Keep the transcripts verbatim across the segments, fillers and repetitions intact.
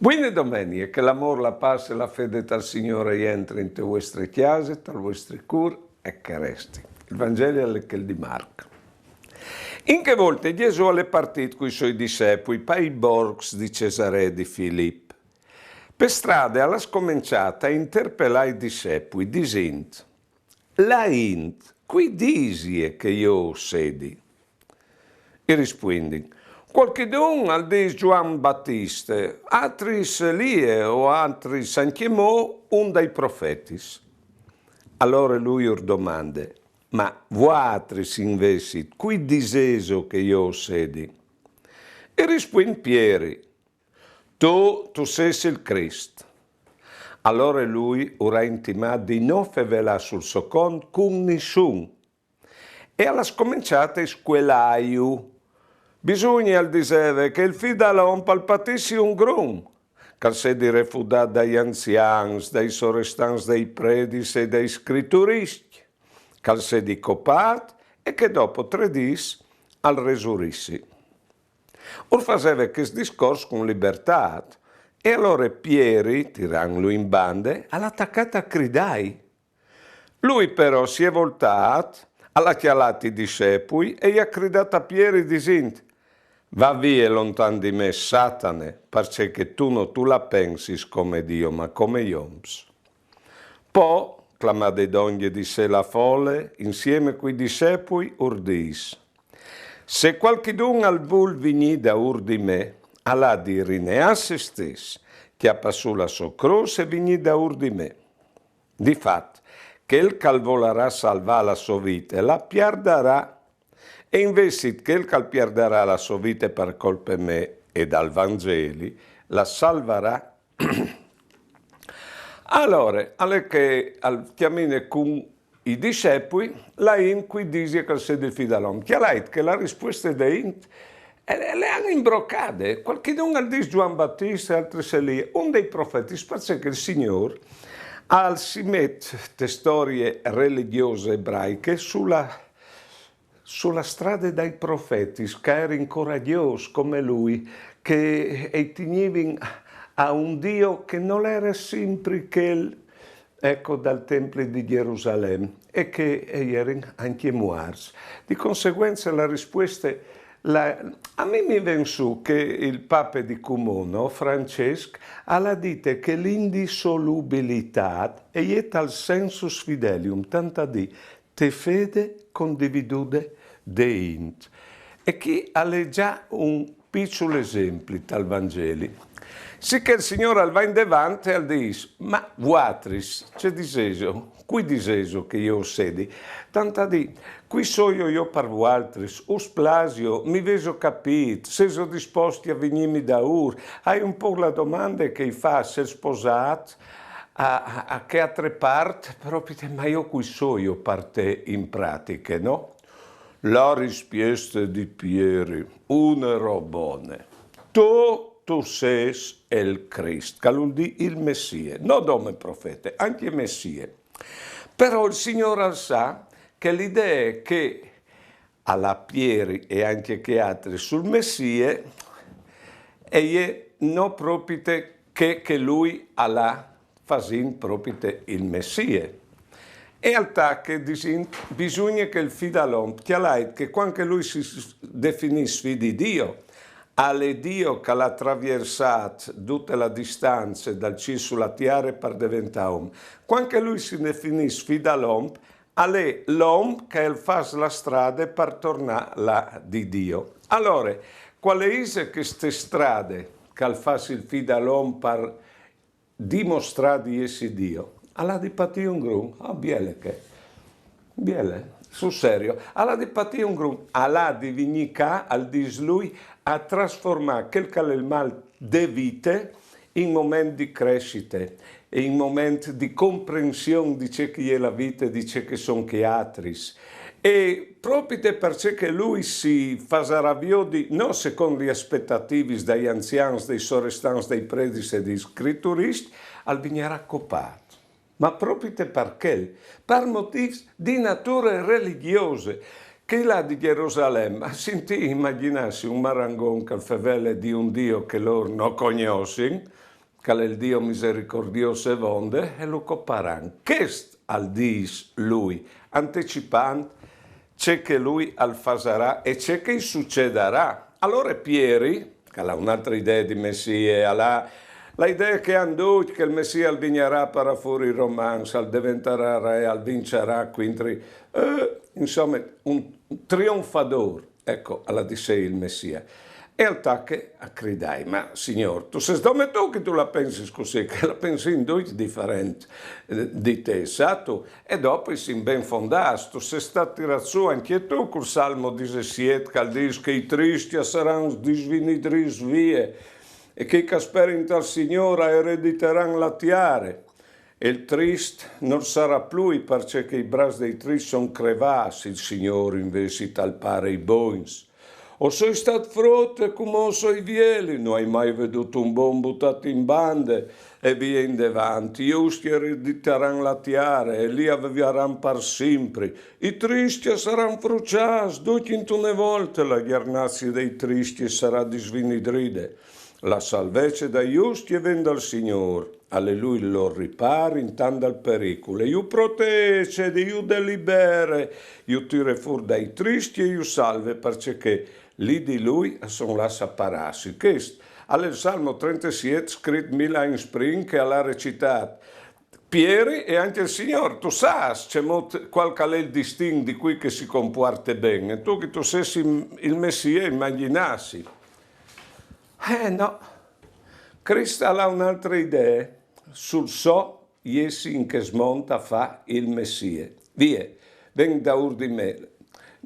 Quindi domenie che l'amôr, la pâs e la fede tal Signôr e jentri inte vuestre cjase, tal vuestri cûr e che e resti. Il Vangeli al è chel di Marc. In chê volte Jesù al è partît cui soi dissepui pai borcs di Cesaree di Filip. Pe strade al à scomençât a interpelâ i dissepui, disint: La int, cui disie che jo o sedi? I rispuindin: Cualchidun al dîs Zuan Batiste, altris Elie o altris ancjemò un dai profetis. Alore lui ur domande: Ma vualtris invezit, cui disêso che jo o sedi? I rispuint Pieri: Tu, tu sês il Crist. Alore lui ur à intimât di no fevelâ sul so cont cun nissun. E al à scomençât a iscuelâju. Bisugne, al diseve, che il Fi dal om al patissi un grum, che al sedi refudât dai anzians, dai sorestants dai predis e dai scriturists, che al sedi copât e che dopo trê dîs al resurissi. Ur faseve chest discors cun libertât, e alore Pieri, tirantlu in bande, al à tacât a cridâi. Lui però si è voltât, al à cjalât i dissepui e i à cridât a Pieri disint: Va vie lontan di me, Satane, parcè che tu no tu la pensis come Diu, ma come i oms. Po, clamade dongje di se la fole, insiemi cui dissepui, ur dîs: Se cualchidun al vûl vignî daûr di me, al à di rineâ se stes, cjapâ sù la sô crôs e vignî daûr di me. Di fat, chel che al volarà salvâ la sô vite la piardarà, e invezit chel che al piardarà la sô vite par colpe mê e dal Vangeli la salvarà. Alore, al è che al cjamine cun i dissepui, la int cui disie che al sedi il Fi dal om. Cjalait che la rispueste de int e le, le àn imbrocade. Cualchidun al dîs Zuan Batiste, altris Elie, un dai profetis, parcè che il Signôr al si met te storie religjose ebraiche su la, su la strade dai profetis, che a jerin coragjôs come lui, che a tignivin a un Dio che nol jere simpri chel, eco, dal templi di Gjerusalem, e che a jerin ancje muarts. Di conseguence la rispueste, la, a mi mi ven sù che il pape di cumò, no, Francesc, al à dite che l'indissolubilitât e je tal sensus fidelium, tant a dî, te fede condividude de int. E chi al è za un piçul esempli tal Vangeli. Sichè il Signôr al va indevant e al dîs: Ma vualtris, ce disêso? Cui disêso che jo o sedi? Tant a dî, cui soio jo par vualtris? Us plasio? Mi vêso capît? Sêso disposti a vignîmi daûr? Al è un pôc la domande che i fâs, sês sposât, a, a, a chê altre part, propite, ma jo cui soio par te in pratiche, no? La rispueste di Pieri, une robone. Tu, tu sês il Crist, che al vûl dî il Messie, no dome profete, ancje Messie. Però il Signôr al sa che la idee che al à Pieri e ancje chei altris sul Messie e je no propite chê che lui al à fasint propite il Messie. E al tache disint: Bisugne che il Fi dal om, cjalait che cuant che lui si s-, definìs Fi di Dio, al è Dio che al à traviersât dute la distance dal cîl su la tiere par deventâ om. Cuant che lui si definìs Fi dal om, al è l'om che al fâs la strade par tornâ là di Dio. Alore, cuale ise cheste strade che al fâs il Fi dal om par dimostrâ di jessi Dio? Al à di patî un grum. Ah, biele chê. Biele, sul serio. Al à di patî un grum. Al à di vignî ca, al dîs lui, a trasformâ chel che al è il mâl de vite in moment di cressite e in moment di comprension di ce che e je la vite, di ce che a son chei altris. E propite parcè che lui si fasarà viodi no secont lis aspetativis dai anzians, dai sorestants, dai predis e dai scriturists, al vignarà copât. Ma propite par chel, par motîfs di nature religjose, chei là di Gjerusalem a sintìn imagjinâsi un marangon che al fevele di un Dio che lôr no cognossin, che al è il Dio misericordiôs e vonde, e lu coparan. Chest al dîs lui, antecipant ce che lui al fasarà e ce che i sucedarà. Alore Pieri, che al à une altre idee di Messie, al à la idee che a àn ducj, che il Messie al vignarà a parâ fûr i Romans, al deventarà re, al vinçarà cuintri, eh, insome, un trionfadôr. Eco, al à di sei il Messie. E al tache a cridâi: Ma Signôr, tu sês dome tu che tu la pensis cussì, che la pensin ducj diferent, eh, di te, sâstu? E dopo i sin ben fondâts, tu sês stât tirât sù ancje tu cul Salmo disesiet, che al dîs che i triscj a saran disvinidrîts vie, e chei che a sperin tal Signôr a ereditaran la tiare. E il trist nol sarà plui, parcè che i braçs dai triscj a son crevâts, il Signôr invezit al pare i bogns. O soi stât frot e cumò o soi vieli, no ai mai vedût un bon butât in bande, e vie indevant. I juscj a ereditaran la tiare, e li a vivaran par simpri. I triscj a saran fruçâts, ducj intune volte, la gjernazie dai triscj e sarà disvinidride. La salvece dai juscj e ven dal Signôr, al è lui il lôr ripâr in tant dal pericul, e ju protece, e ju delibere, ju tire fûr dai triscj e ju salve, parcè che li di lui a son lâts a parâsi. Chest al è il Salmo trentesiet, scrit mil agns prin, che al à recitât Pieri e ancje il Signôr. Tu sâs cemût, cuâl che al è il distin di cui che si compuarte ben, e tu che tu sês il, il Messie, imagjinâsi. Eh no, Crist al à une altre idee sul so jessi in chest mont a fâ il Messie. Vie, ven daûr di me.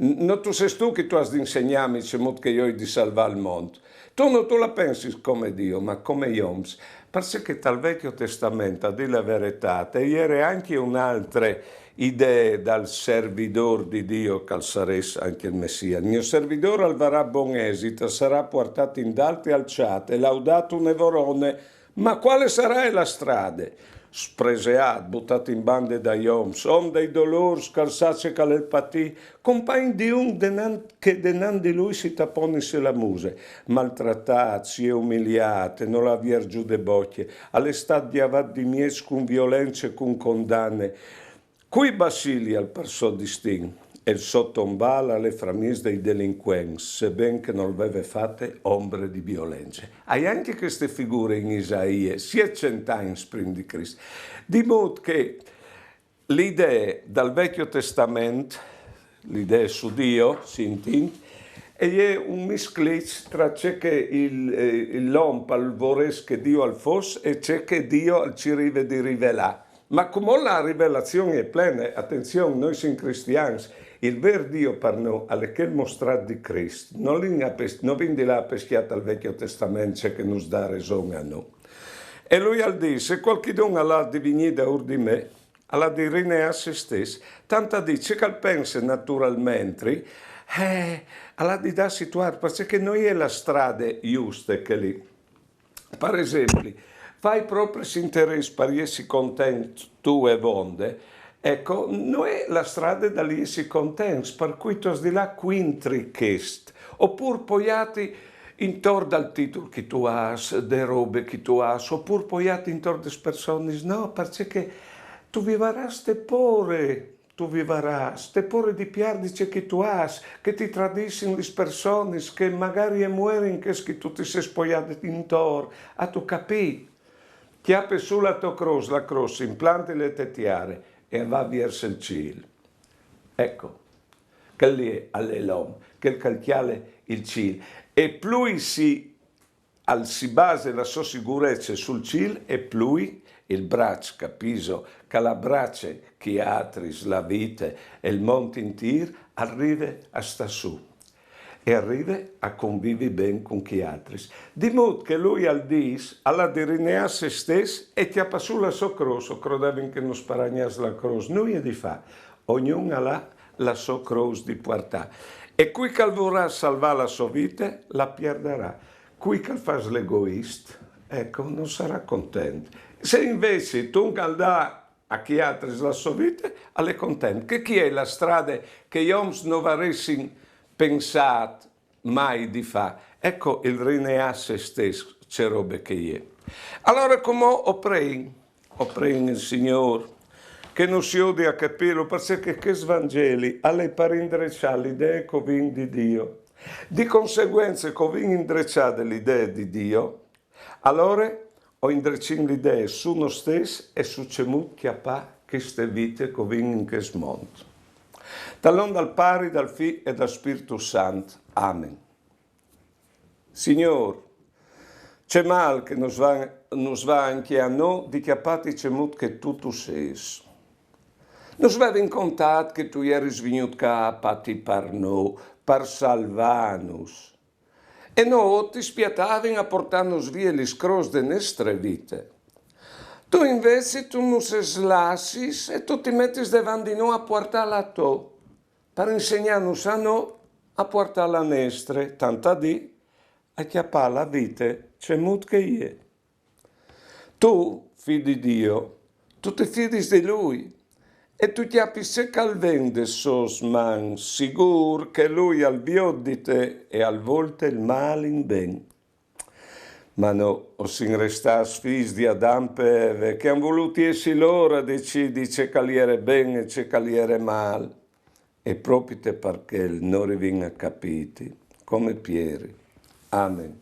N-, no tu sês tu che tu âs di insegnâmi cemût che jo o ai di salvâ il mont. Tu no tu la pensis come Dio, ma come i oms. Parcè che tal Vecjo Testament, a dî la veretât, e jere ancje une altre idee dal servidôr di Dio, che al sarès ancje il Messie. Il gno servidôr al varà bon esit, al sarà puartât indalt e alçât e laudât une vorone. Ma cuale sarà la strade? Spreseât, butât in bande dai oms, om dai dolôrs, che al sa ce che al è il patî, compagn di un denant, che denant di lui si taponise la muse, maltratât, si è umiliât, nol à vierç jù de bocje, al è stât gjavât di mieç cun violence e cun condane. Cui basilial par so distin, e il so tombâl al è framîs dai delincuents, seben che nol veve fate ombre di violence. Ai ancje cheste figure in Isaie, sietcent agns prin di Crist. Di mût che l'idee dal Vecjo Testament, l'idee su Dio, si intint, e je un miscliç tra ce che il, eh, l'om al vorès che Dio al fos e ce che Dio al cirive di rivelâ. Ma cumò la rivelazion e je plene, atenzion, nô o sin cristians, il vêr Dio par nô al è chel mostrât di Crist, no lin a pes-, no vin di lâ a pescjâ tal Vecjo Testament, ce che nus dà reson a nô. E lui al dîs, se cualchidun al à di vignî daûr di me, al à di rineâ se stes, tant a dî ce che al pense naturalmentri, eh, al à di dâsi tuart, parcè che no je la strade juste chê li. Par esempli, fâ i propris interès par jessi content tu e vonde, eco, no je la strade dal jessi contents, par cui tu âs di lâ cuintri chest, opûr poiâti intor dal titul che tu âs, de robe che tu âs, opûr poiâti intor des personis, no, parcè che tu vivarâs te pôre, tu vivarâs te pôre di pierdi ce che tu âs, che ti tradissin lis personis, che magari e muerin chês che tu ti sês poiât intor, âstu capît? Cjape sù la tô crôs, la crôs, implantile te tiare e va viers il cîl. Eco, chel li al è l'om, chel che al cjale il cîl. E plui si al si base la sô sigurece sul cîl e plui il braç, capîso, che al abrace chei altris, la vite e il mont intîr, al rive a stâ sù e al rive a convivi ben cun chei altris. Di mût che lui al dîs, al à di rineâ se stes e cjapâ sù la sô crôs, o crodevin che nus paragnàs la crôs, nuie di fâ, ognun al à la sô crôs di puartâ. E cui che al vorà salvâ la sô vite, la pierdarà. Cui che al fâs l'egoist, eco, nol sarà content. Se invezit un che al dà a chei altris la sô vite, al è content. Chê chi e je la strade che i oms no varessin pensât mai di fâ. Eco il rineâ se stes, ce robe che e je. Alore cumò o preìn, o preìn il Signôr che nus judi a capîlu, parcè che chest Vangeli al è par indreçâ la idee che o vin di Diu. Di conseguence che o vin indreçade la idee di Diu, alore o indrecìn la idee su nô stès e su cemût cjapâ cheste vite che o vin in chest mont. Tal non dal Pari, dal Fi e dal Spirtu Sant. Amen. Signôr, ce mâl che nus va, nus va ancje a nô di cjapâti cemût che tu tu sês. Nus vevin contât che tu jeris vignût ca a patî par nô, par salvânus. E nô ti spietavin a puartânus vie lis crôs de nestre vite. Tu invezit tu nus lassis e tu ti metis devant di nô a puartâ la tô, par insegnânus a nô a puartâ la nestre, tant a dî a cjapâ la vite cemût che e je. Tu, Fi di Diu, tu ti fidis di lui e tu cjapis ce che al ven des sôs mans, sigûr che lui al viôt di te e al volte il mâl in ben. Ma nô o sin restâts fîs di Adam e Eve, che a àn volût jessi lôr a decidi ce che al jere ben e ce che al jere mâl. E propite par chel no rivìn a capîti, come Pieri. Amen.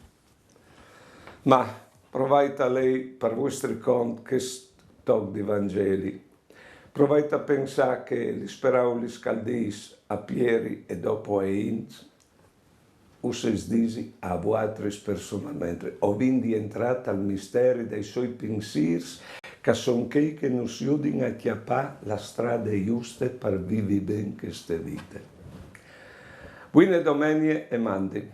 Ma provait a lei par vuestri cont chest toc di Vangeli. Provait a pensâ che lis peraulis che al dîs a Pieri e dopo a int us lis disi a vualtris personalmentri. O vin di jentrâ tal misteri dai siei pinsîrs, che a son chei che nus judin a cjapâ la strade juste par vivi ben cheste vite. Buine domenie e mandi.